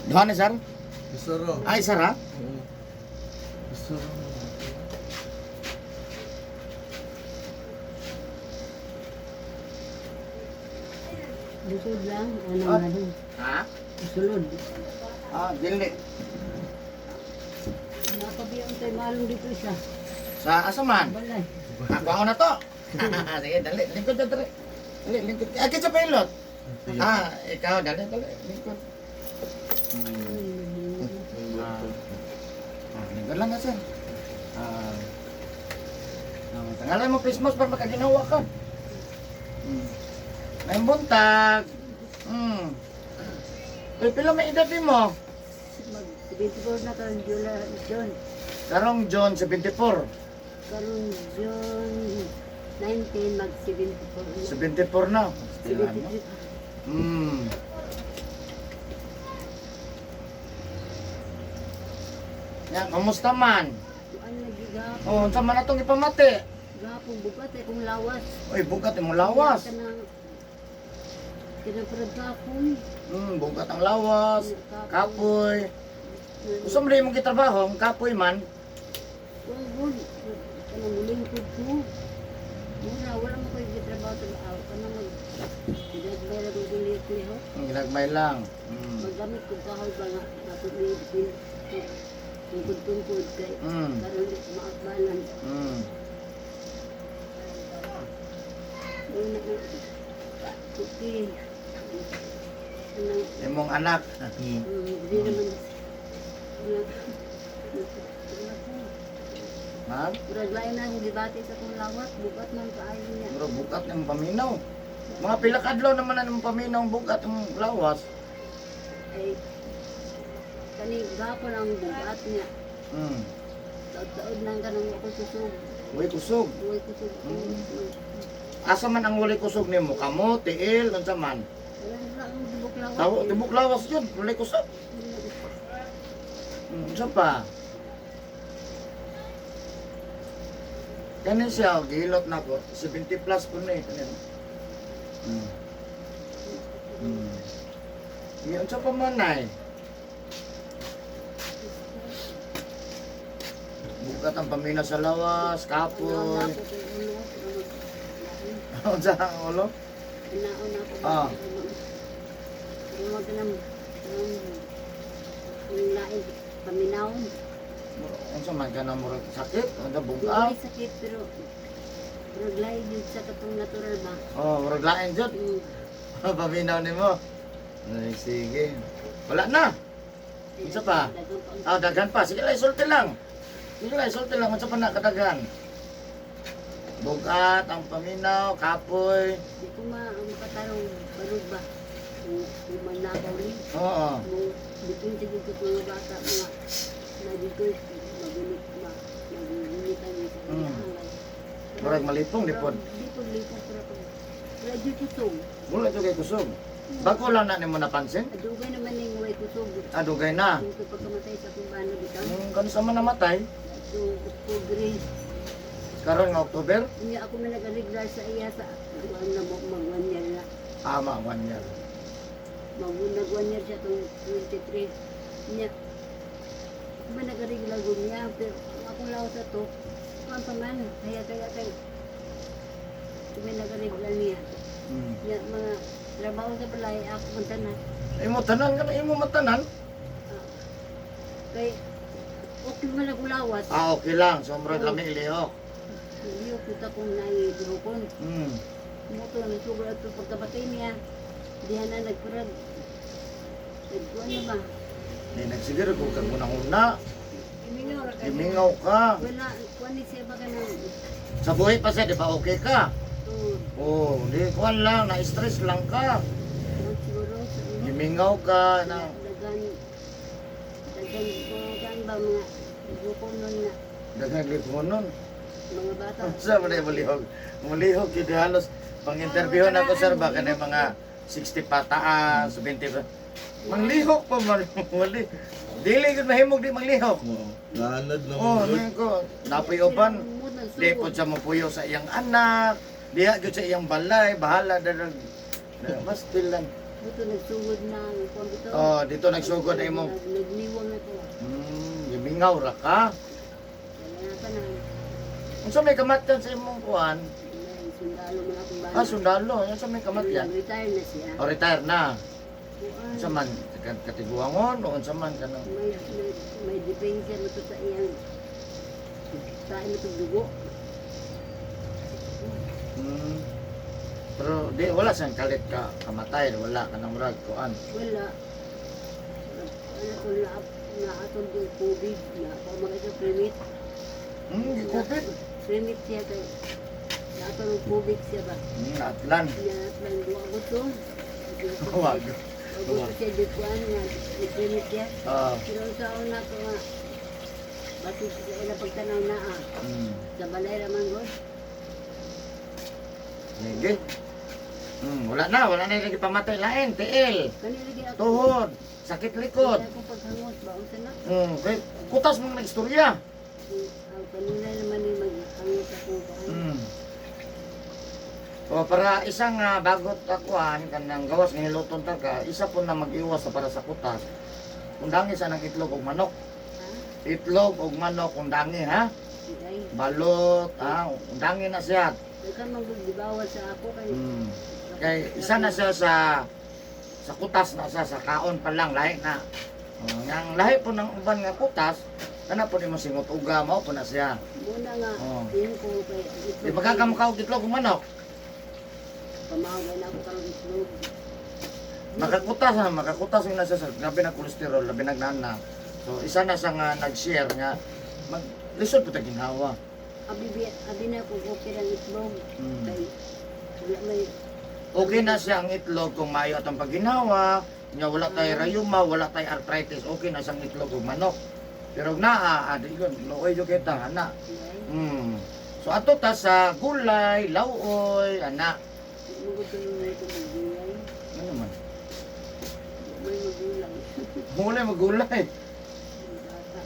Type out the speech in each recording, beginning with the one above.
Duha ni, sir? Isa ra. Ay, sir, ha? Oo. Isa ra. Lusod lang, ano Ah. nga doon. Ha? Sulod. Ah, dili. Napabiyang tayo malong dito isa. Sa asa man? Balay. Ako ako na to. Sige, dali. Lingkod na, dali. Dali, lingkod. Ah, kitsa pilot. Ah, ikaw, dali, dali. Lingkod. Ah, ah, lingkod lang ka, sir. Ah. Ah, tangalan mo Christmas para makaginawa ka. May buntag. Pero pila may edad mo? Mag 74 na karon Jula, John. Karong John 74. Karon John 19 mag 74 na. 74 na. 73. Ya, kamusta man? Ano lagi gapon? Oh, unsa man atong ipamati? Gapon bugat eh kung lawas. Oy, bugat imong lawas. Kanang kanang parang kapoy. Bugat ang lawas, kapoy. Gusto mo rin imong gitrabaho, ang kapoy man. Wala kanang mulingkod ko. Mura, wala mo ko'y gitrabaho sa laaw. Kanang mag ginagmay lang kong lihok-lihok. Ang ginagmay lang. Maggamit kong kahoy ba nga ako ni tungkod-tungkod kay karon di ko maakbalan. Una na okay. Kanang Imong anak. Di naman wala wala ko. Ha? Murag lain na akong gibati sa akong lawas, bugat man kaayo niya. Mura bugat imong paminaw. Mga pila ka adlaw naman ang imong paminaw ang bugat ang lawas. Ay kani gapon ang bugat niya. Taod-taod nang kanang ako susog. Uy, kusog. Buhay kusog ako. Asa man ang wali kusog nimo? Kamo, tiil, unsa man? Wala na akong tibok lawas. Tawo, tibok lawas yun, wali kusog. Unsa pa? Kanin siya, gihilot na ko. 70 plus po na eh. Kanin. May unsa pa man ay? Bukat ang pamina sa lawas, kapoy. Unsa ang ulo? Inaon ako. Ah. Ano ka nang ang lain paminawon. Unsa man ka na murag sakit? Unsa Di bugat? walay sakit pero murag lain yun sa katong natural ba. Oh, murag lain jud. Paminaw nimo. Ay, sige. Wala na. Unsa pa? Daghang pa ang- Ah, daghan pa. Sige lang, isulti lang. Sige lang, isulti lang. Unsa pa na kadaghan? Bugat, ang paminaw, kapoy. Di ko ma makatarong barog ba. Kung manakaw ni. Oo. Mo dipinti gid ko sa mga bata mga naging ko magunit ma magunitan ni sa iyang. Murag malipong, di pod. Di pod lipong pero pag wala jud kusog. Wala jud kay kusog. Bago lang na nimo napansin? Adugay naman ning way kusog. Ah, dugay na. Kung pagkamatay sa akong bana bitaw. Kano sa man namatay? So, October. Karon nga October? Unya ako man nag-ariglar sa iya sa kuan na mo mag 1 year na. Ah, ma, 1 year. Mag nag 1 year siya tong 23. Unya ako man nag-ariglar gud niya pero ang akong lawas sa to kuan pa man kaya kaya kay kami nag-ariglar niya. Niya mga trabaho sa balay ako man tanan. Imo tanan ka imo matanan? Ah, kay okay man ako lawas. Ah, okay lang. So, murag lami ilihok. Hindi ko kita kung naidrukon. Moto na sugar ato pagkabatay niya. Diha na nagpurag. Nagkuan na ba? Di nagsiguro kung kag una-una. Imingaw ra ka. Imingaw ka. Wala, kuan ni siya ba ka nang Sa buhay pa siya, di ba okay ka? oh, Oh, di kuan lang, na-stress lang ka. kuan siguro sa imo. Gimingaw ka na. Dagan dagan kuan ba mga dukonon na Daghang likonon. mga bata. Sa man ay mulihog. Mulihog gyud halos pang interview na ko sir ba kanay mga 60 pataas, 70 pa. Manglihok pa man. Mali. Dili gud mahimog di manglihok. Oo. Naanad na Oh, mo. ano ko, napoy uban. Sila mo Di po siya mapuyo sa iyang anak. Diha gyud sa iyang balay, bahala na mas lang. Buto nagsugod na ang kuwan bitaw. Oh, dito nagsugod na imong Nagniwang na ko. Gimingaw ra ka. Wala na tanan. Unsa may kamatyan sa imong kuan? Ay, sundalo man akong bana. Ah, sundalo. Unsa may kamatyan? Retire na siya. O retire na. Kuan, Unsa man katiguangon o unsa man kanang may depensa na to sa iyang tain na to dugo. Pero di wala siyang kalit ka kamatay, wala kanang murag kuan. Wala. Ano ko na naatol yung COVID na ako makita permit. Gikupit. Permit siya kay naatol yung COVID siya ba? Atlan. Niya atlan duwa ko to. Wag. Wag ko siya di kuan nga i-permit siya. Ah. Pero sa una ko nga basig sa ila pagtanaw na ah. Sa balay raman god. Sige. Wala na lagi pamatay lain, tiil, Kani lagi ako. tuhod, sakit likod. Kani akong paghangos ba unsa na? Kay kutas mong nagstorya. Ang kanina naman ni maghangos ako kuan. O para isang bagot akuan kanang gawas nga hiluton ta ka, isa po na mag-iwas sa para sa kutas. Undangi sa nang itlog og manok. Ha? Itlog og manok undangi ha. Ay, Balot, ha, undangi na siya. daghan man gud gibawal sa ako kay Kay isa na siya sa kutas na siya sa kaon pa lang lahi na. Oh, ang lahi po ng uban nga kutas, kana po nimo singot uga mao po na siya. Muna nga Oh. yun ko kay Di magkakamukha og itlog ug manok. Pamawag na ako karong itlog. Makakutas ha, makakutas yun na siya sa labi na kolesterol, labi na nana. So isa na siya nga nag-share nga mag lisod po ta ginhawa. Abi abi na ko okay ang itlog kay wala may Okay na siya ang itlog kung maayo atong pagginhawa, nya wala tay rayuma, wala tay arthritis, okay na siyang itlog ug manok. Pero og naa, adi yun, luoy jud kita, ana. ay So ato ta sa gulay, lauoy, ana. mugod ko nung ito magulay. Ano man? May magulay. Gulay magulay. Ang bata.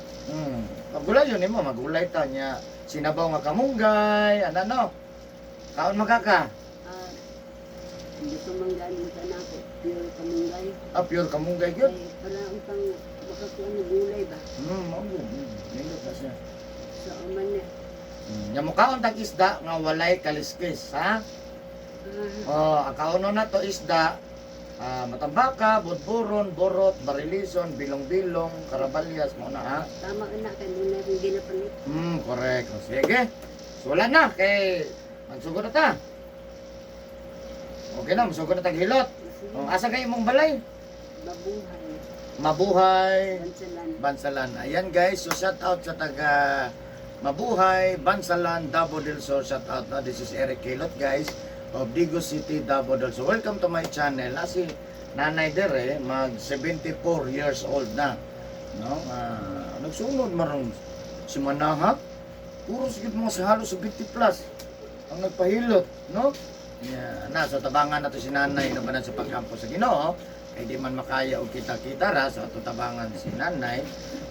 Magulay yun nimo, magulay ta nya. Sinabaw nga kamunggay, ana no. Kaon makaka. Ah, gusto man galing sa anak ko, pure kamunggay. Ah, pure kamunggay gyud. Kay para utang makakuha ng gulay ba? Mao gyud. Nindot na siya. Sa aman na. Nya mukaon tag isda nga walay kaliskis, ha? Ah, Oh, ang kauno na to isda, ah, matambaka, budburon, borot, barilison, bilong-bilong, karabalyas, mo na ha. Tama na kay muna akong ginapalit. Correct. O, sige. So, wala na kay magsugod na ta. Okay na, magsugod na tag hilot. Sige, O, asa kay imong balay? mabuhay. Mabuhay. Bansalan. Bansalan. Ayan guys, so shout out sa taga Mabuhay, Bansalan, Davao del Sur. Shout out na. This is Eric Hilot guys of Digo City, Davao del Sur. Welcome to my channel. Si Nanay Dere, mag 74 years old na. No? Ah, nagsunod marong si Manaha. Puro sigud mga sa halos 70 plus ang nagpahilot, no? Yeah, na so tabangan nato si nanay na ba sa pagkampo sa Ginoo kay di man makaya og kita-kita ra so ato tabangan si nanay,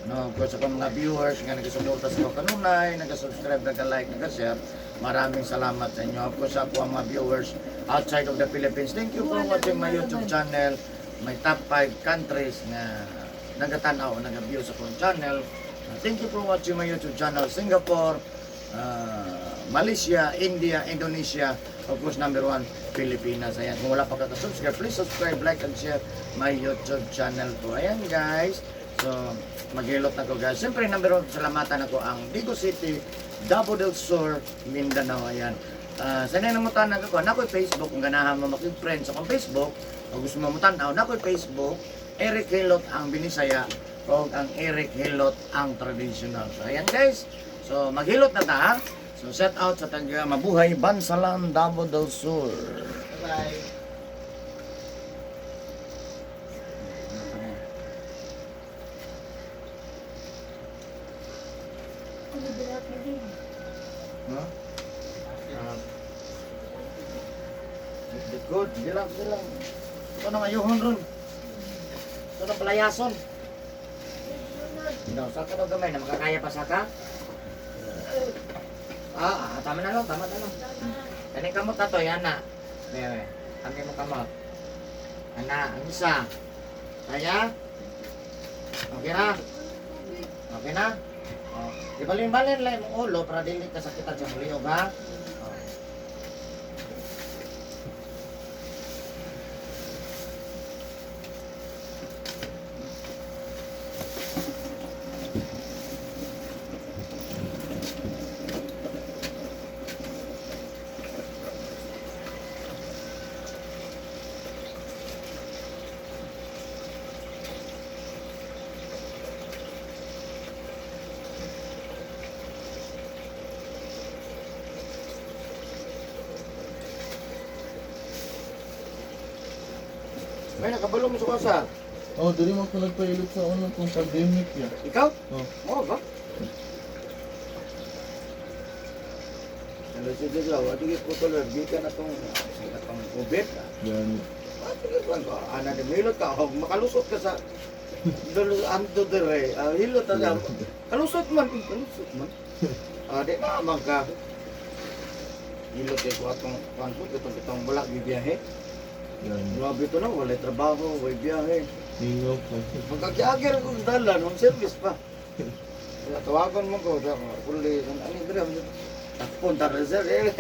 no? Of course, akong mga viewers nga nagasuporta sa ko kanunay, naga-subscribe, naga-like, naga-share, maraming salamat sa inyo. Of course, ako ang mga viewers outside of the Philippines, thank you for watching my YouTube channel. My top 5 countries nga nagatanaw, naga-view sa akong channel. Thank you for watching my YouTube channel. Singapore, Malaysia, India, Indonesia, of course, number one, Pilipinas. Ayan, kung wala pa ka-subscribe, please subscribe, like, and share my YouTube channel ko. Ayan, guys. So, maghilot na ko, guys. Siyempre, number one, salamatan ako ang Digo City, Davao del Sur, Mindanao. Ayan. Sa nang ako, nakoy Facebook, kung ganahan mo makig-friend sa akong Facebook, o gusto mo mutanaw, nakoy Facebook, Eric Hilot ang Binisaya, o ang Eric Hilot ang traditional. So, ayan guys. So, maghilot na ta, ha? So, shout out sa taga Mabuhay, Bansalan, Davao del Sur. Bye-bye. Huh? Good, bilang, bilang. Ito na ayuhon ron. Ito na palayason. No, saka daw gamay na makakaya pa saka. Ah, ah, tama na lang, tama na lang. Kani kamot na to, yan na. Mewe. Kami mo kamot. Ana, ang isa. Kaya? Okay na? Okay na? Oh. Ibalin-balin lang imong ulo para dili ka sakitan sa muliog, ha? Oh. May nakabalo mo sa sir. Oh, dili mo ako nagpailot sa unang kung pandemic ya. Ikaw? Oh. Oo ba? Hello, si Jojo. Wala ko putol. Gikan na tong sa tong COVID. Gani. Wala ko ko. Ana de milot ka. Og makalusot ka sa dulo anto dire. Ah, hilot ta sa. Kalusot man, kalusot man. Ah, di na man ka. Hilot kay ko atong kuan po katong kitong wala gibiyahe. Gani. Grabe to na, walay trabaho, walay biyahe. Mingaw pa. Magkagiagir ko sa dalan, home service pa. Kaya tawagan mo ko, sa mga pulis, ano ano dire, takpon ta sir, eh.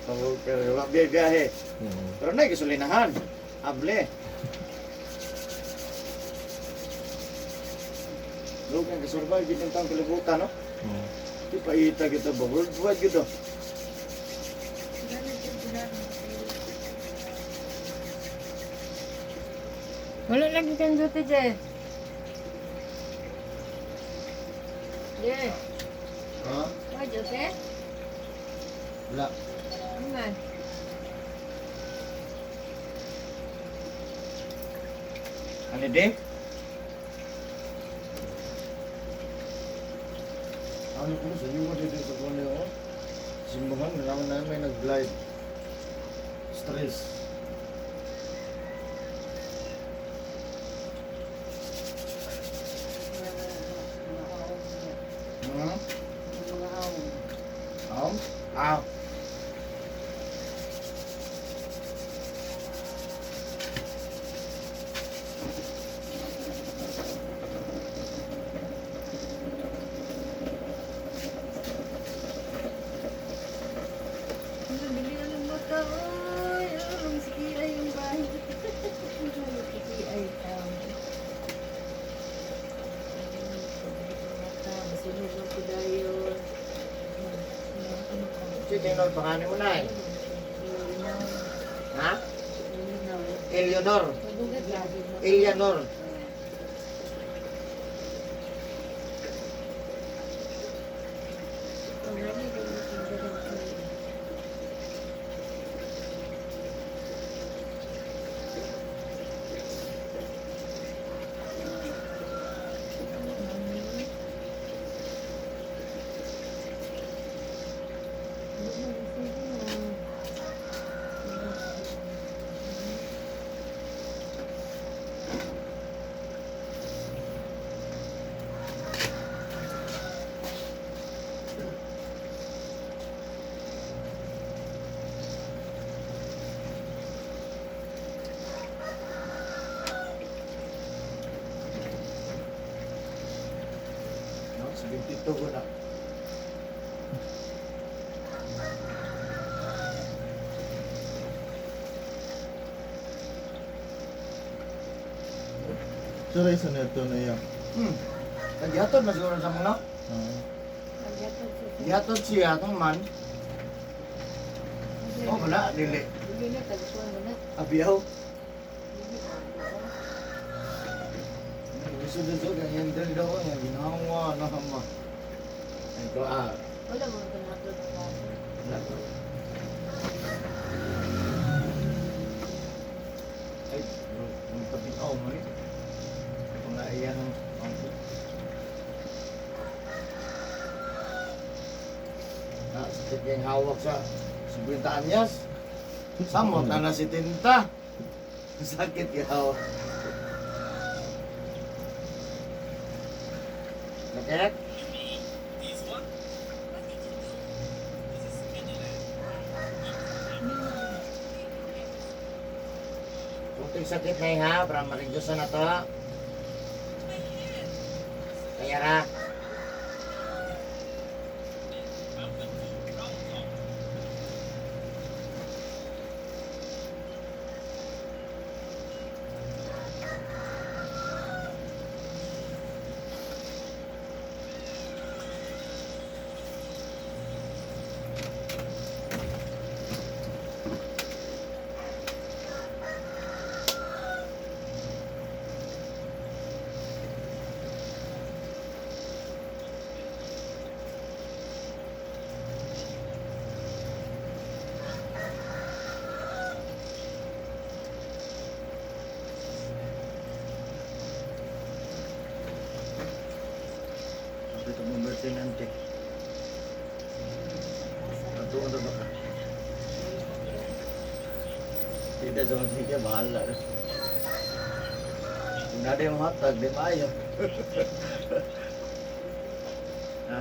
So, pero wala biyahe. Oo. Pero na gasolinahan. Able. Lugang kasurvive gid ang taong kalibutan, no? Oo. Di paita kita ba? Worldwide gid oh. Wala lagi kang duty, Je. Je, Ha? oh, Jose? Wala. Ano man? Ano di? Ano ko sa iyo dito sa kuno oh. Simbahan naman na may nag-live. Stress. Hmm? Mga awon. Aw? Aw. Ano, bili na ng mata, oy. Oh, sige ay yung bahay. Sige ay tao. Mata, masunog na po dayon. Sige, tingnan pangalan mo na eh. Ha? Eleanor. Eleanor. No, 72 ko na. Sure, isa na ito na iya. Kagyaton man siguro sa mga. Ah. Gihatod siya atong man. Oh, wala dili. Dili na, tagsuan mo na. Abiyaw. Gusto dito ganyan din daw ang ginawa na ma. Ay ko ah. Wala mo ito na-upload ang baso. Wala. Ay, bro, ang tabi oh mo ni. Mga iyang ang Ah, sakit kayong hawak sa 50 anyas. Samot na na si Tinta. Sakit yung hawak. Sakit? Okay, yung sakit na ha, para ma-reduce na to. Kaya ra. Ito mo birthday nanti. Ato ano ba ka? Tidak sa magsigya, bahala. Kung nada yung hotdog, di maayo. Ha?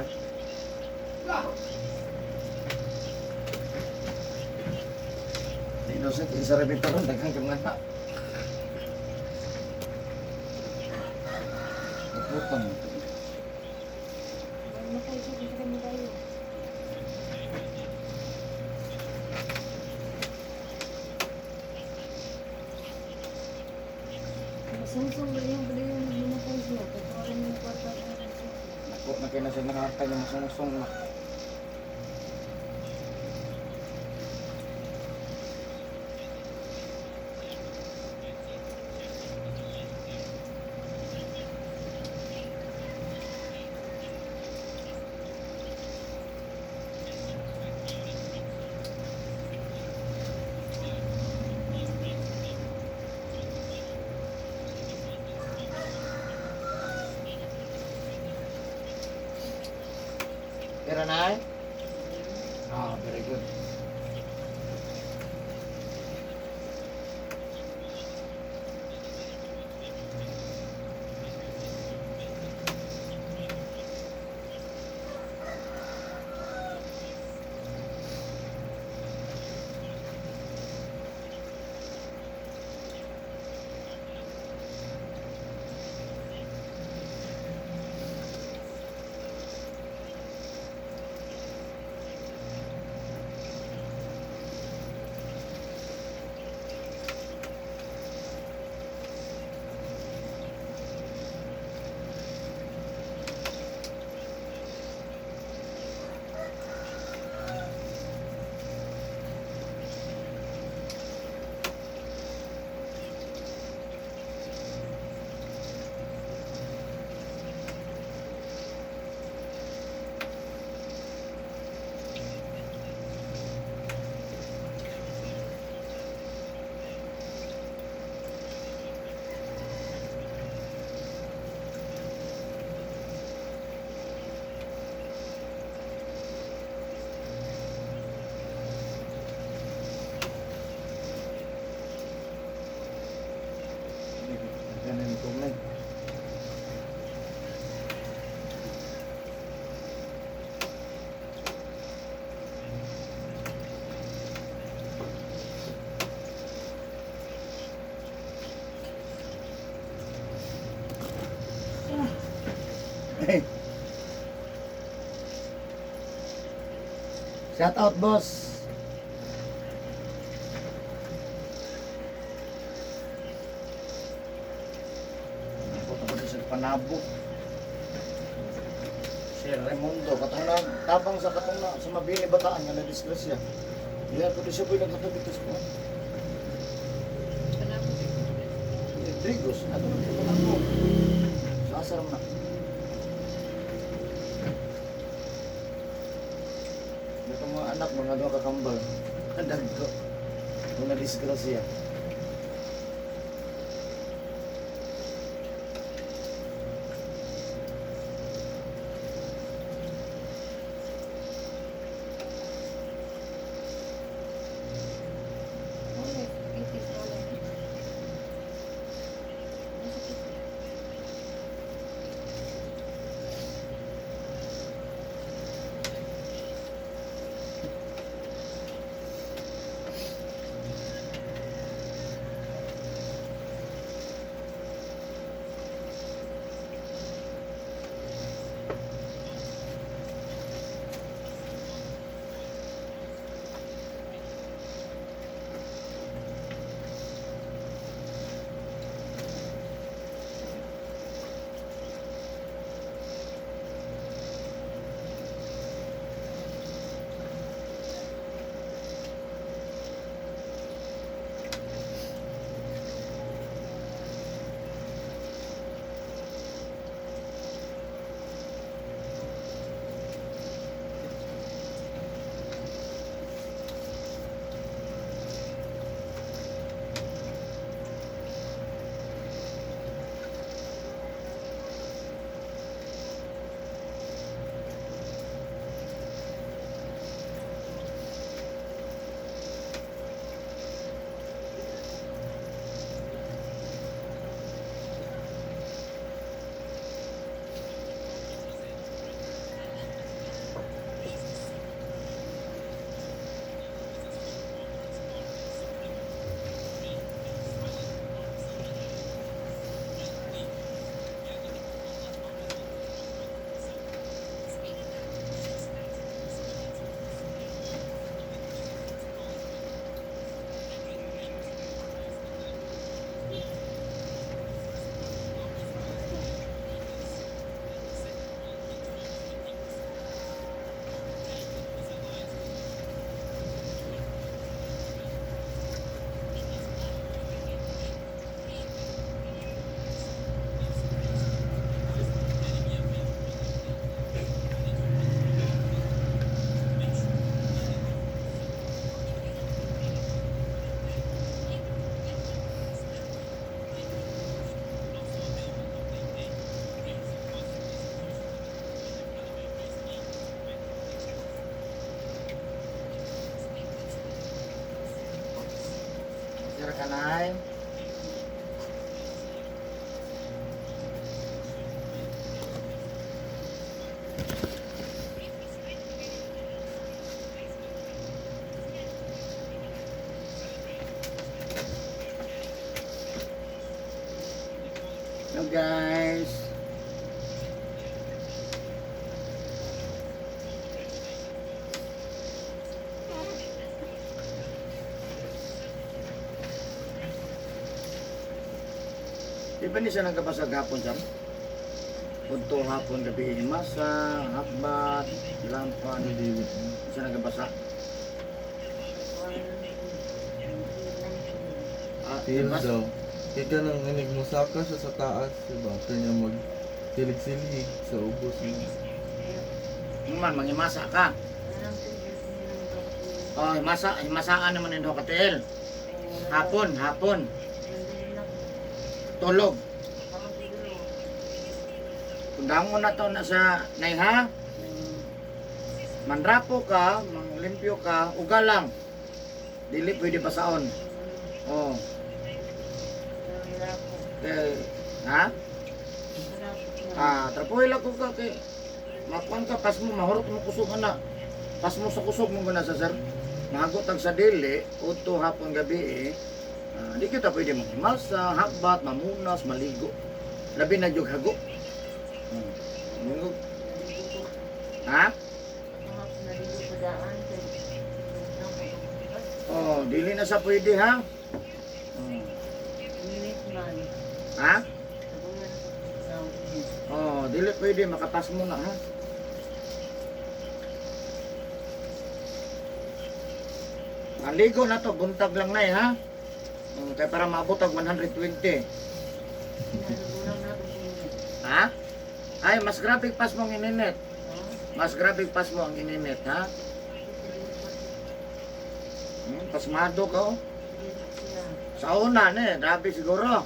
Di innocent, isa rin ito ron, daghang kang anak. Naputang. Makaisip sa kanya tayo. Masungsong ba yung ba yung lumakay siya? Tatawaran niyo yung kwarta ko. Naku, na kina siya nakatag ng masungsong na. Pero na? Ah, very good. Ganun comment. Hey. Shout out, boss. Ako tapos sa panabo. Si Raimundo, katong na, tabang sa katong na, sa Mabini Bataan, nga na-disgrasya. Diya ko di siya po nagkatabi ito sa kuwan. Rodriguez, ato na siya panabo. Sa asaram na. Ito mga anak, mga doon kakambal. Ang dagko. Kung na-disgrasya. Uy, itis wala. Masakit. Di ba ni siya nagkabasa hapon, sir? Punto hapon gabi masa, hakbat, lampan. Hindi. Siya nagkabasa. Ah, Feel diba? daw. Kaya ka nang inig musaka siya sa taas, diba? Kanya mag silig-silig sa ubos niya. Man, mangimasa ka. Oh, himasa, himasaan naman yung katiil. Hapon, hapon. Tulog. Kung dangon na to na sa nayha, manrapo ka, manglimpyo ka, uga lang. Dili pwede basaon. Oh. Kay, ha? Ah, trapuhi lang ko ka kay makuan ka pas mo mahurot mo kusog ana. Pas mo sa kusog mo guna sa sir. Mahagot ang sa dili udto hapon gabi eh. Ah, di kita pwede manghimasa, hakbat, mamunas, maligo. Labi na jug hago. Hmm. Ha? Oh, dili na sa pwede ha. Hmm. Ha? Oh, dili pwede makapas mo na ha. Ang ligo na to, buntag lang na eh, ha. Kay para maabot ang 120. Ha? Ay, mas grabe pas mo ang ininit. Mas grabe pas mo ang ininit, ha? Pasmado ka, oh. Sa una, ne, grabe siguro.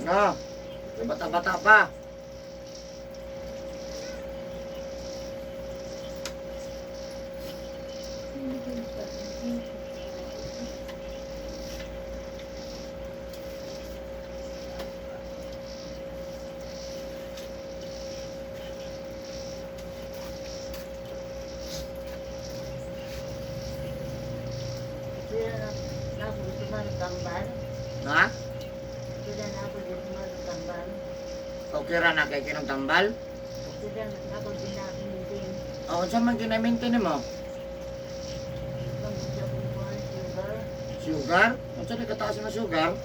No. Bata-bata pa. Ha? Okay ra na kay kinong tambal? O, unsa man gina-maintain nimo? Sugar? Unsa ni kataas na sugar?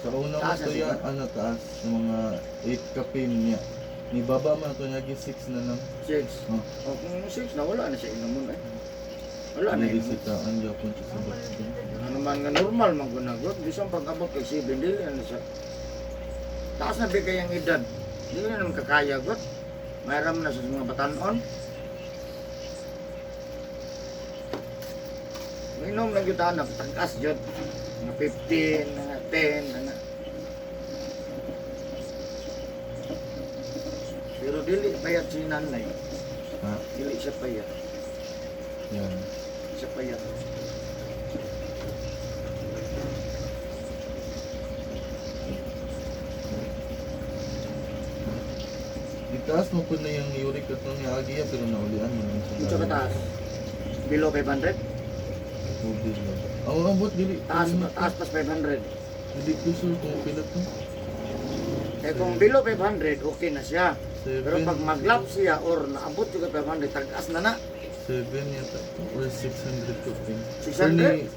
Sa una mo Taas na to siguro. yan, ano, taas, mga 8 kapin niya. Ni baba man to niya, 6 na lang. 6. Oh. O, kung 6 na wala na siya inomon eh. Wala na inomon. Nilisitaan yapon siya sa doktor. Ano man nga normal man gunagot, bisan pag abot kay 7 dili na siya. Taas na bigay ang edad. Dili na naman kakaya got. Mayroon na sa mga batanon. Minom lang yun anak, tagas yun. Mga 15, mga 10, ano. Pero dili payat si nanay. Ha? Dili siya payat. Yan. Dili siya payat. Itaas mo po na yung uric at nung niagi ya, pero naulian mo naman Dito ka taas. Below 500? Tubig lang. Ang ambot, dili. Taas, taas pas 500. Dili ko sure kung pila to. Eh kung below 500, okay na siya. Pero Seven. pag maglap siya or naabot yung 500, tagas na na. 7 yata to. Or 600 ko pin. 600?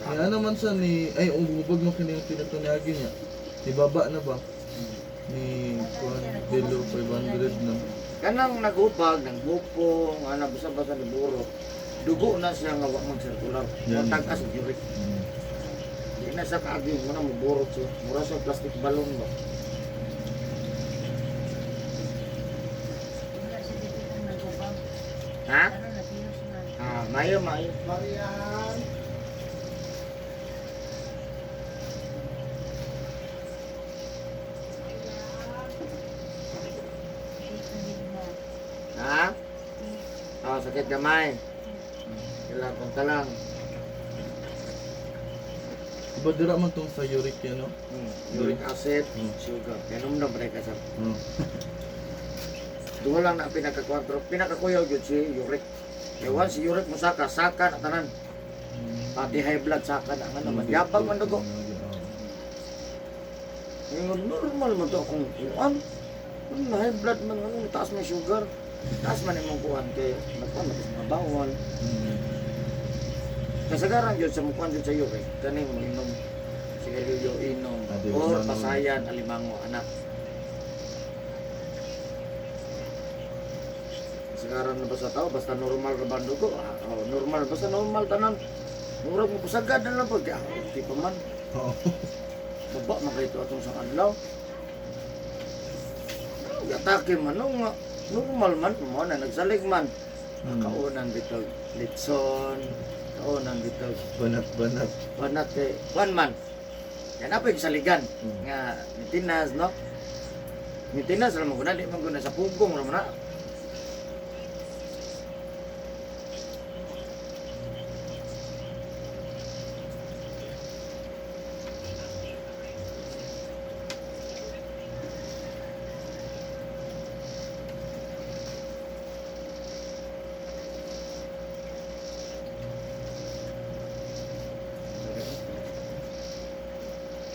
Ni ano man siya ni, ay umubag mo kini yung pila to niagi niya. Ni baba na ba? Ni kuan below 500 na. Kanang nagubag, nang gupong, ana basta-basta ni buro. Dugo na siya nga wa magsirkular. Yan. Tagas og uric. Di na siya kaagi mo na muburot siya. Mura siya plastic balloon ba. Ha? Ah, mayo mayo. Marian. Ha? Ah, sakit gamay. Kailangan punta lang. Diba dira man tong sa uric yan, no? Uric acid, sugar. Kaya nung na ka sir. Duha lang na pinakakuan pero pinakakuyaw gyud si uric. Kaya once si uric mo saka, saka na tanan. Pati high blood saka na nga naman. Yabang man dugo. Ngayon, normal man to akong kuan. Ano na high blood man ano, taas may sugar. Taas man imong kuan kay nagkuan man sa mga bawal. Kasagaran gyud sa mukuan gyud sa uric kaning mo inom Sigarilyo, inom, Ah, di or ba, no? pasayan, alimango, anak. Sekarang na ba sa tao, basta normal ra ba ang dugo? Ah, oh, normal, basta normal tanan. Murag mo pasagad na lang pag, ah, okay pa man. Oo. Baba man kayo atong sa adlaw. Atake man, no, nga, normal man, mo na nagsalig man. Kaunan bitog litson, kaunan bitog Banat-banat. banat kay kuan man. Yan na po yung saligan nga maintenance, no? Maintenance ra man guna, di man guna sa pugong ra man na.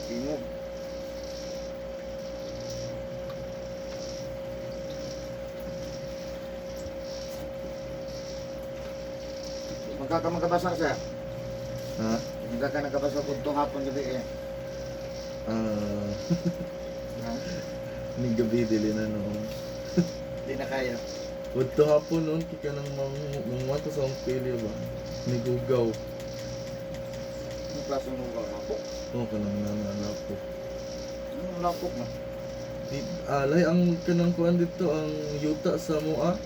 Tingog. Magkaka magkabasa sir. Ha? Magkaka nagkabasa kung hapon gabi eh. Ah, Ha? ni gabi dili na noon. Di na kaya. Wadto hapon noon kika nang manguha sa akong pilyo ba? Nigugaw. Ang klase ng lugar lapok. Oo, kanang nanalapok. Anong lapok na? Di, alay ang kanang kuan dito ang yuta sa moa.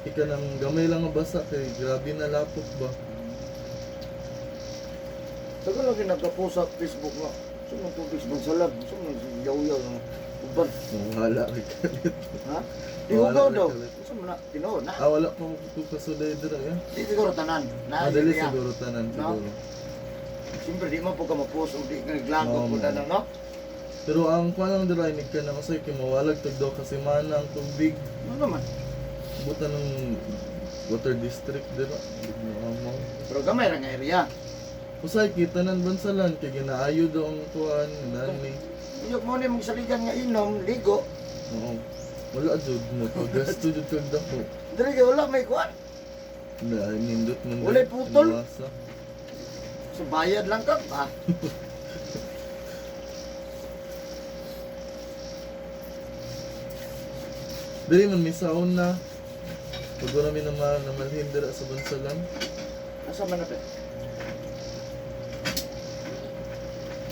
Ika nang gamay lang nga basa kay grabe na lapok ba. Tagal lagi nagka-post sa Facebook nga. Saan man itong Facebook salag? Saan man yaw-yaw ng uban? Wala kay kalit. Ha? Di Wala ugaw na daw. kalit. Saan man na? Tinuod na. Ah, wala pa ko kasulay dira ya. Di siguro tanan. Na, Madali yun, siguro tanan No? siguro. Siyempre, di man po ka ma-post o di ka naglago Oo, po na man. no? Pero ang kuan lang dira ni kanang usay kay mawalag tag daw kasi mana ang tubig. Ano naman? Buta ng water district dira. Di mo amaw. Pero gamay ra nga area. Usay kita nan bansalan kay ginaayo daw ang kuan nani. Uyok mo ni mong saligan nga inom, ligo. Oo. Wala jud mo pagasto jud kag dako. Dili kay wala may kuan. Na nindot man Walay diri, putol. inuwasa. So bayad lang ka pa. Dili man may saon na. Pag wala mi naman namalhin dira sa bansalan. Asa man na pe?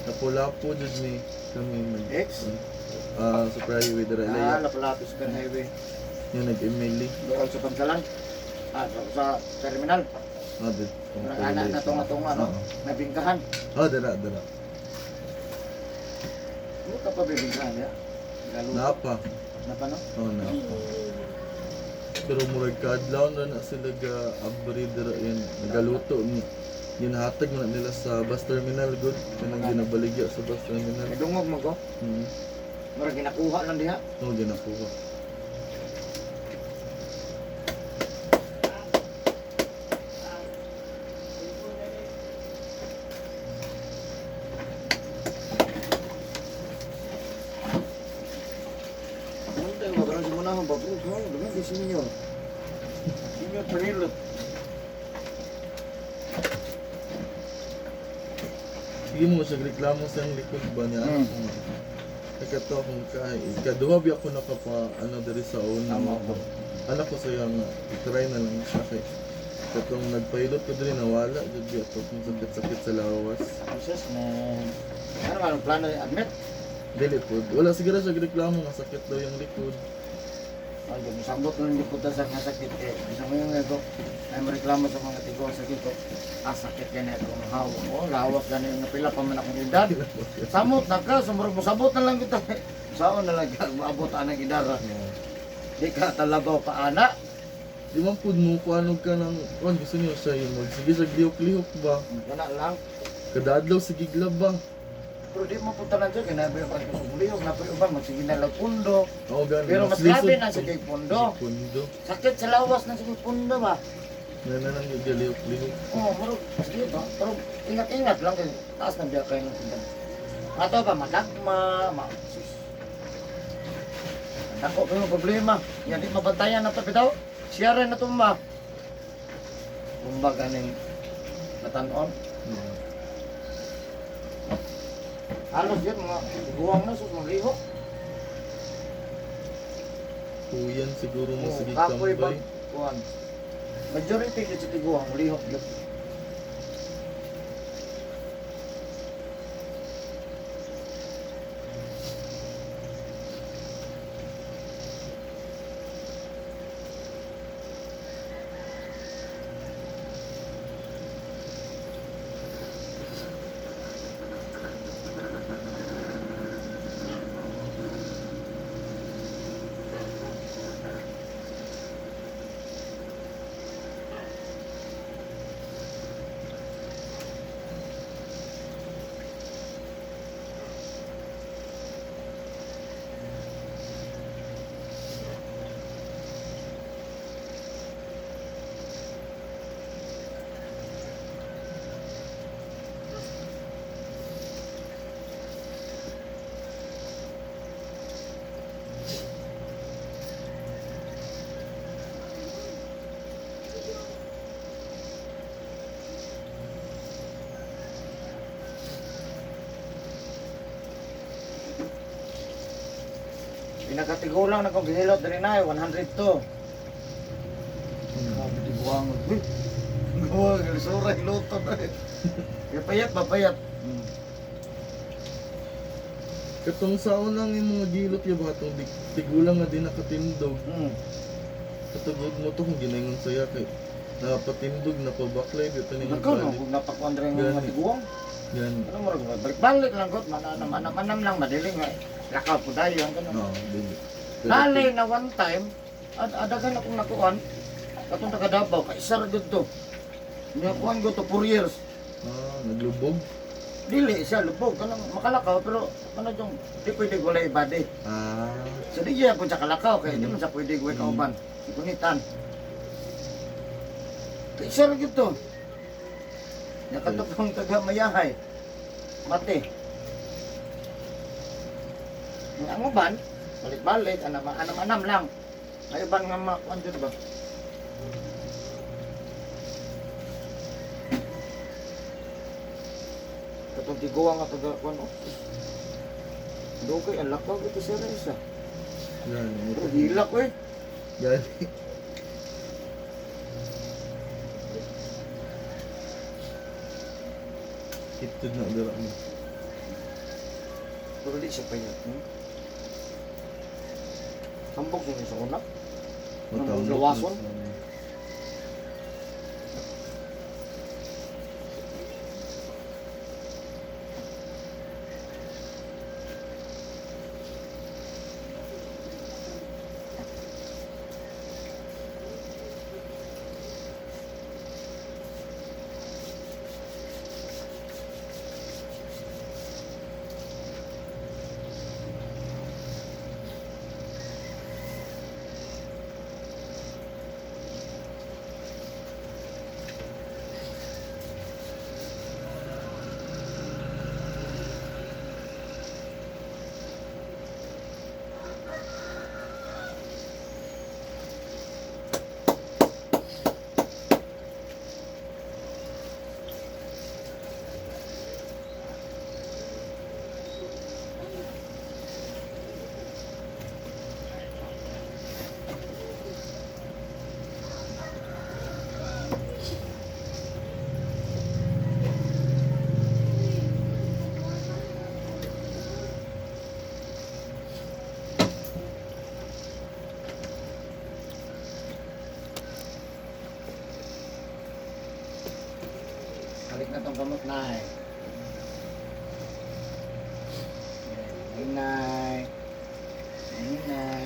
Lapu-lapu jud ni kami nag Ex? Ah, sa highway dira Ah, ilaya. Lapu-Lapu Super Highway. Yung nag-Emily. Doon sa Bansalan. Ah, sa terminal. Ah, dito. Murag anak na tunga-tunga, no? Nabingkahan. Ah, dira dira. Ano ka pa bibingkahan ya? Galuto. Napa. Napa no? Oh, napa. Pero murag kaadlaw na na sila ga abri dira yan. Nagaluto ni. Ginahatag man na nila sa bus terminal good. Kanang ginabaligya sa bus terminal. Nadungog mo ko. Murag ginakuha lang diha. Oh, ginakuha. Ano tayo ba? Parang simuna akong babro. No, dumaan di senior. Senior Perilot. Sige mo siya reklamo sa iyang likod ba niya? Nagkato akong kahay. Ikaduha bi ako nakapa ano diri sa una. Tama ko. Anak ko sa nga i-try na lang siya kay katong nagpilot ko diri nawala jud bi ato kung sakit-sakit sa lawas. Jesus, man. Ano man ang plano admit? Dili po. Wala siguro siya reklamo nga sakit daw yung likod. Ay, musambot na lang po sa nga sakit eh. Bisa mo yung ego. Ay, mareklamo sa mga tigo sakit ko. Ah, sakit ka na itong hawak ko. Lawak ka na yung napila pa man akong edad. Samot na ka, sumurog mo. Sabot na lang kita. Saan na lang ka, maabot anang idara. Yeah. Di ka talabaw pa ana. Di man pud mo kuanog ka ng kuan gusto niyo siya yung mag sige sa lihok-lihok ba. Kana lang. Kada adlaw sige glaba. Pero di mo punta lang dyan, kaya nabi ang pagkasuliyog, nabi uban, magsige na lang pundo. Oo gani. Pero mas lisod grabe na to. sige pundo. Pundo. Sakit sa lawas na sige pundo ba? Na na lang yung lihok-lihok. Oo, pero sige ba? Pero ingat-ingat lang kay taas na biya kayo ng tindahan. Ato ba, madagma, ma... Sus. Dako pa yung problema. Yan, di mabantayan na to, bitaw. Siya rin na tumba. Kumbaga ning natanon. Yeah. Halos yun, mga guwang na, sus, mga lihok. Kuyan siguro mo Oo, sige kapoy ba? tambay. Kuan. Majority gyud sa tiguang, lihok yun. Pinakatigulang na kong gihilot diri na 102. Grabe tiguang. Uy. Gawa, suray luto na eh. Kaya payat ba payat? Katong sa unang yung mga gilot ya ba katong tigulang nga di nakatindog. Katugod mo to kung ginaingon saya kay napatindog napabaklay gyud pa ning Nagkaw no, balik. kung napakuan rin mga Gani. tiguang. Gani. Ano mo rin, balik-balik lang kot, mananam, anam lang, madili nga. Lakaw po dayon, ganun. No, dili. Pero Nalay na one time, ad adagan akong nakuan, katong taga Davao, kay isa ra gyud to. Nakuan ko to 4 years. Ah, naglubog. Dili siya lubog kanang makalakaw pero ano yung di pwede gulay body. Ah, So di siya pud sa kalakaw kay di man siya pwede gulay kauban. Gunitan. Kay isa ra gyud to. Nakatupong taga mayahay. Mate. Ang uban, balik-balik, anam, anam-anam lang. Ay uban nga makuan dyan ba? Katong tiguang nga taga kuan oh. Dugay ang lakaw ito sir isa. gani. mo Pero to. hilak eh. Gani. Kitod na dara mo. Pero di siya payat. Hmm? Sambok siya sa una. Matambok na Gawason? sa- Balik na tong kamot na eh. Hinay. Hinay.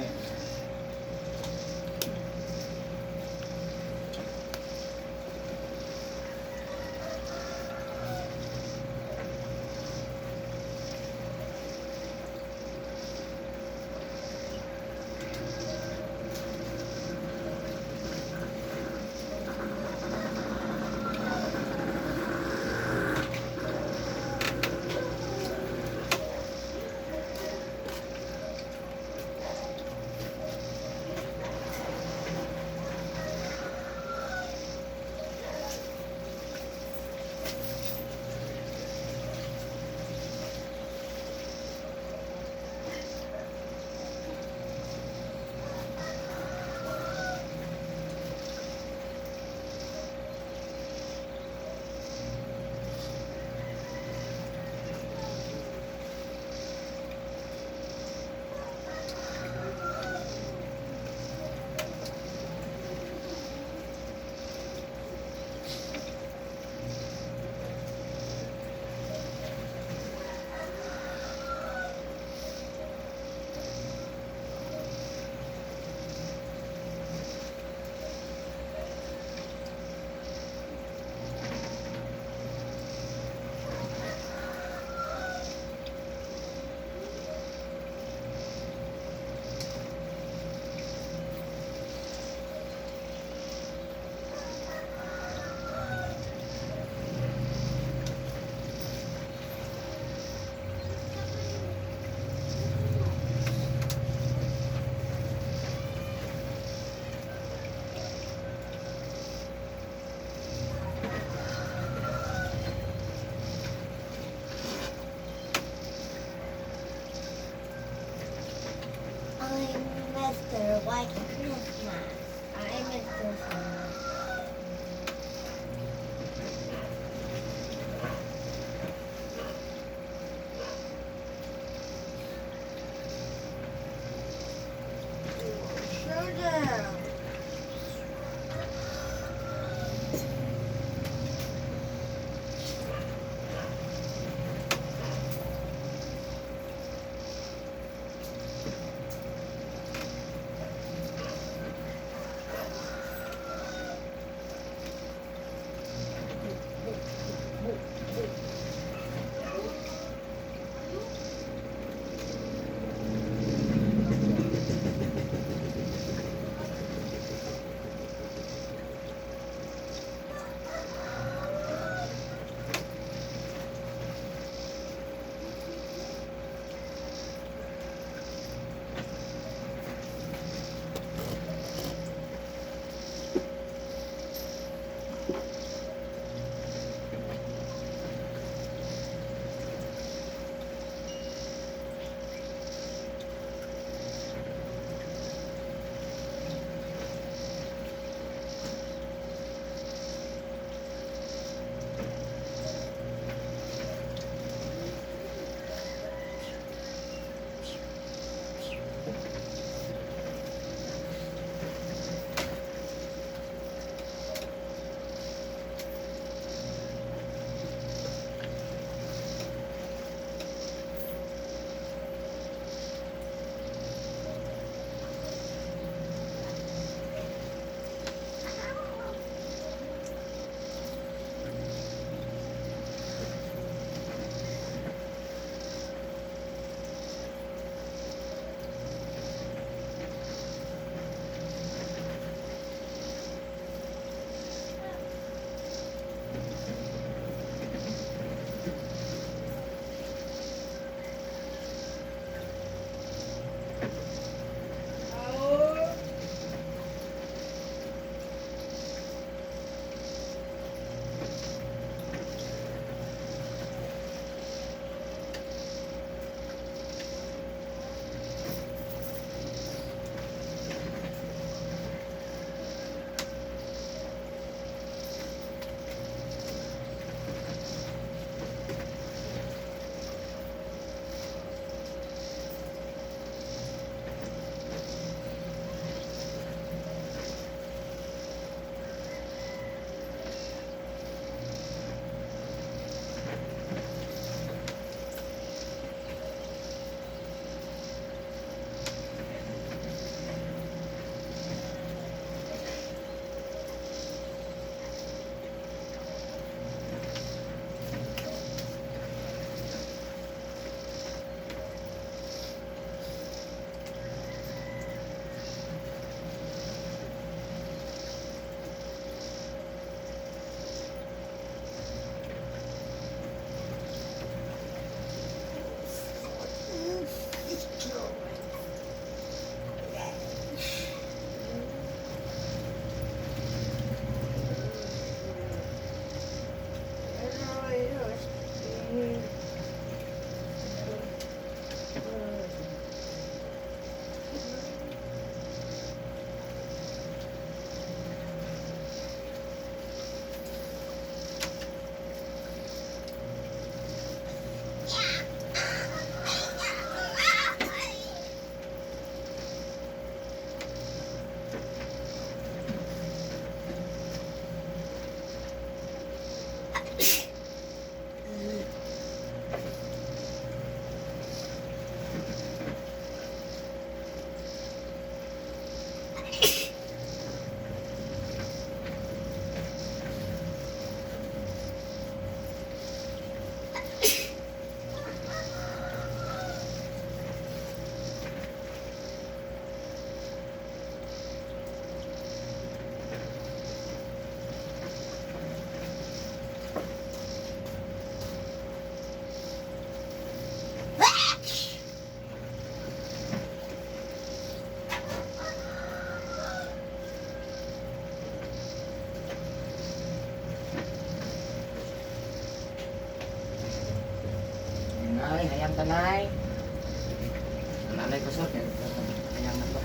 Mr. White Christmas. I'm Mr. Santa. Showdown. Nay, hayang tanay. Nanay ko sir, kaya hayang na to.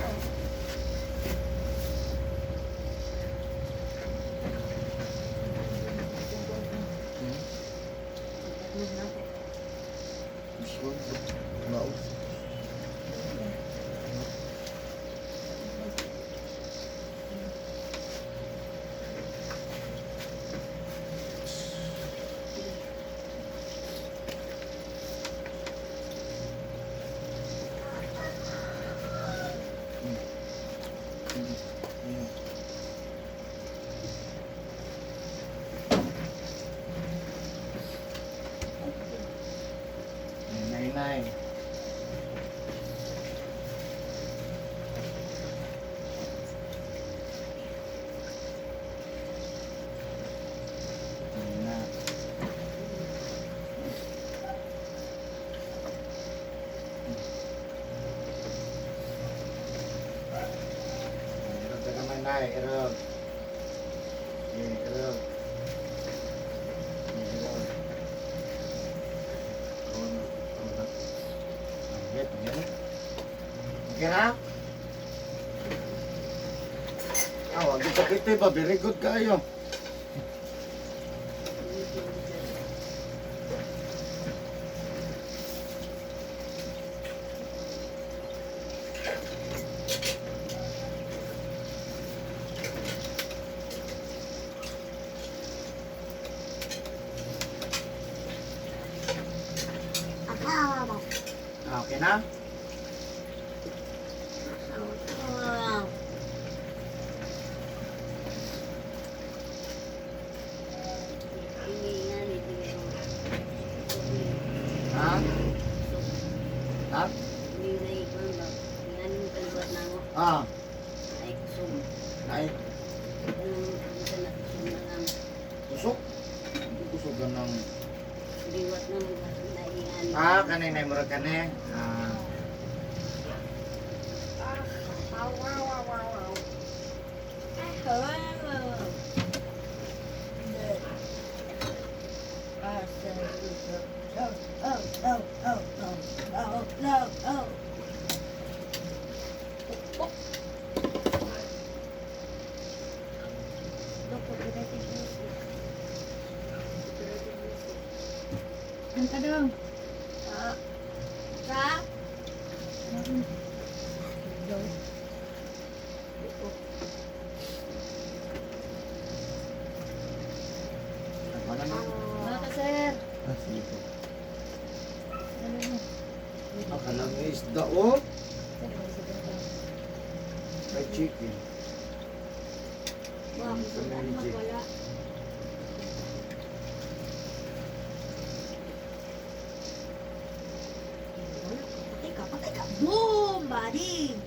Ay, irog. Okay, irog. Okay, irog. Oh, no. Oh, no. Okay, okay na. Okay na? Ah, wag sa kiti ba? Very good kayo. Ah, okay na? Ha? Ha? Ah, ay, kusog. Hindi kusog ka ng... Ah, kanay na murag kani. Ah. Oh, oh, oh. Copyrighted music. Copyrighted music. Kanta daw. Ah. Sa? Wala na. Mga ka, sir. Ah, sige po. Ano mo? Akala mo isda, oh. May chicken. Wah, Sa magic. wala. Wala ka. Patay ka, patay ka. Boom! Bading!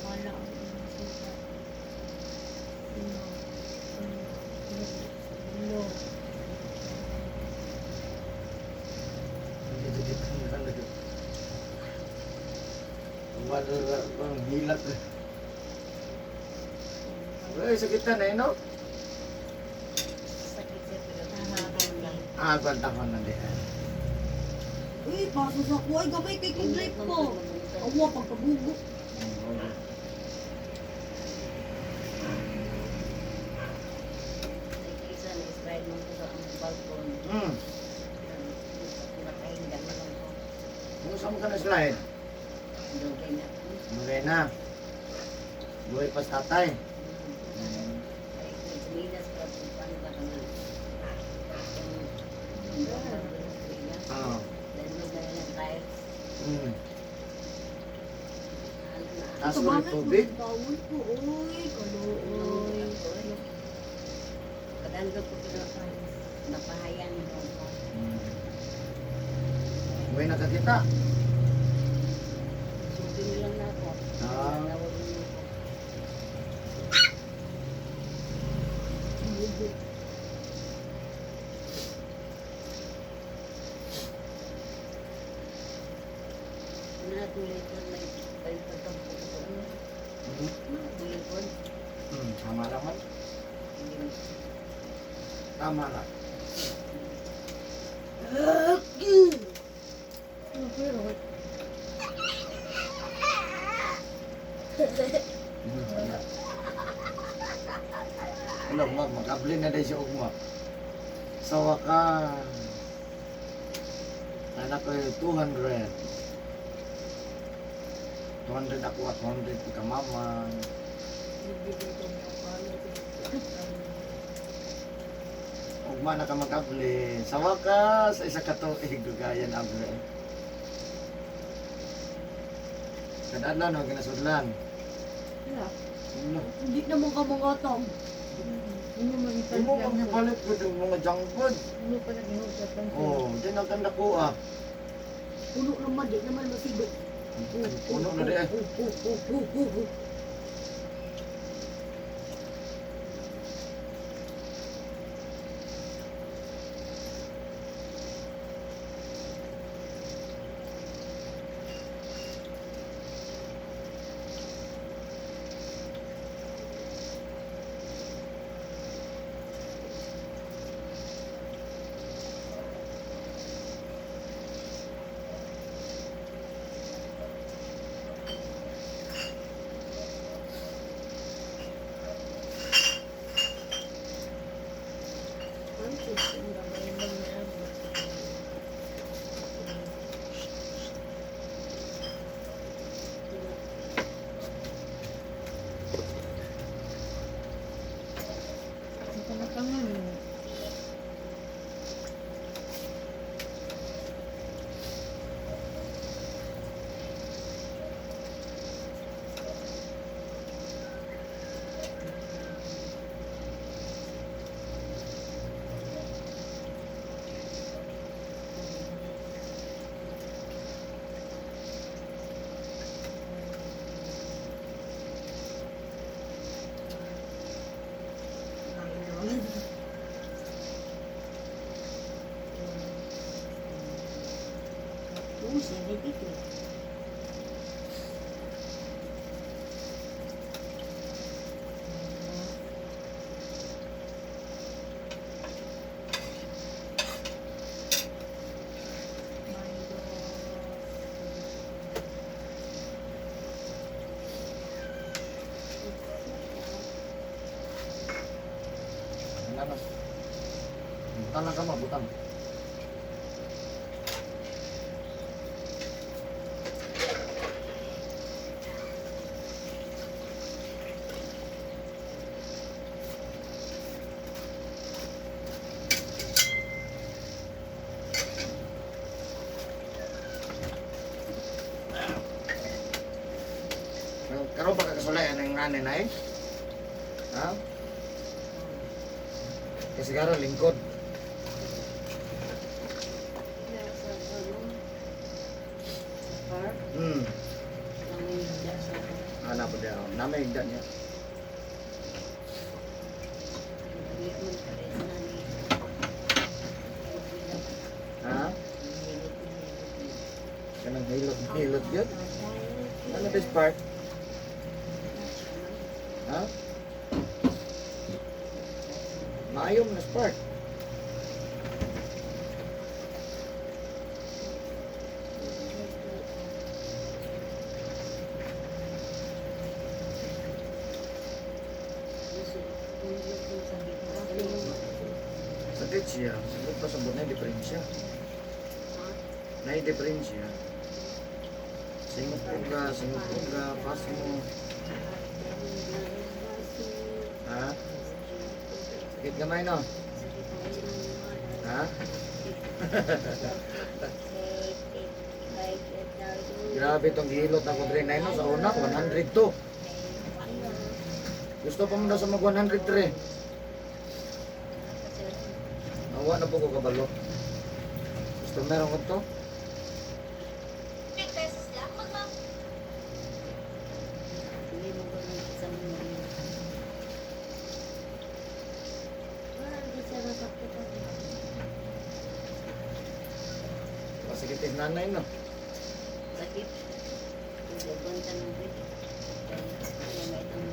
Wala ang suka. No. No. No. Wala ang hilak. Uy, sakit na eh, no? Sakit sir, pero tahan lang. Ah, kwanta ko na din. Uy, paso sa ko. Ay, gamay kay kong life ko. Awa, pagkabugo. Isa na slide mo ko sa ang balkon. Nakahinga na lang ko. Kung saan ka na slide? Dugay na. Buhay na. Buhay pa sa tatay. Ay, tumilas pa kung paano ba kami. Oo. Landog na lang tiles. Ano na? Taas mo rin tubig. Bawal ko, uy. Kaluoy. Kadandog ko pero napahayang daw ko. Buhay na kakita. Sulti nilang na ako. Ah. Tawag niyo ko. Bugo. Ano na itong likod, may pagpagpag ko. Ano? Ano itong likod? Tama lang man. Hindi mo. Tama lang. Ano, pero, Ano, mag makabli na dahil siya ugma. Sa wakas. Anak ko yung 200. 200 ako at 100 ka mama. Ugma na ka magkabli. Sa wakas, isa ka tuig, dugayan able. Kadadlan o ginasudlan. Wala. Ano? Hindi naman ka mga tam. Hindi mo magipalit ko yung mga junk food. Ano pa nag-iusap lang siya? Oh, di na kanda ko ah. Puno naman, di naman masigo. Puno na di eh. Oh, oh, oh, oh, oh. Oh, 73. Ano? Butang lang ka mo, butang. Karon pa kakasulay ang anay na eh? Ha? Kasi karon lingkod. Sa ano? Sa park. Nangihigda sa Ana po daw. Namay higda niya. Dali man pares na ni. Ha? Hilot na hilot na. Kanang hilot hilot yun. Ano this part? Ha? Maayo mo na spark. Sakit siya. Sakit pa sa buwan na diferensya. Na diferensya. Singot uga, singot uga, pas mo. Ha? Sakit gamay no? Ha? Grabe itong gihilot na ko dre no sa una 102. Gusto pa mo daw sa mag 103. Nawa na po ko kabalo. Gusto meron ko to? Hindi mo ba nang isang mga Pasakit yung nanay no. Sakit. Tuglagon ka ng bed. Kaya may itong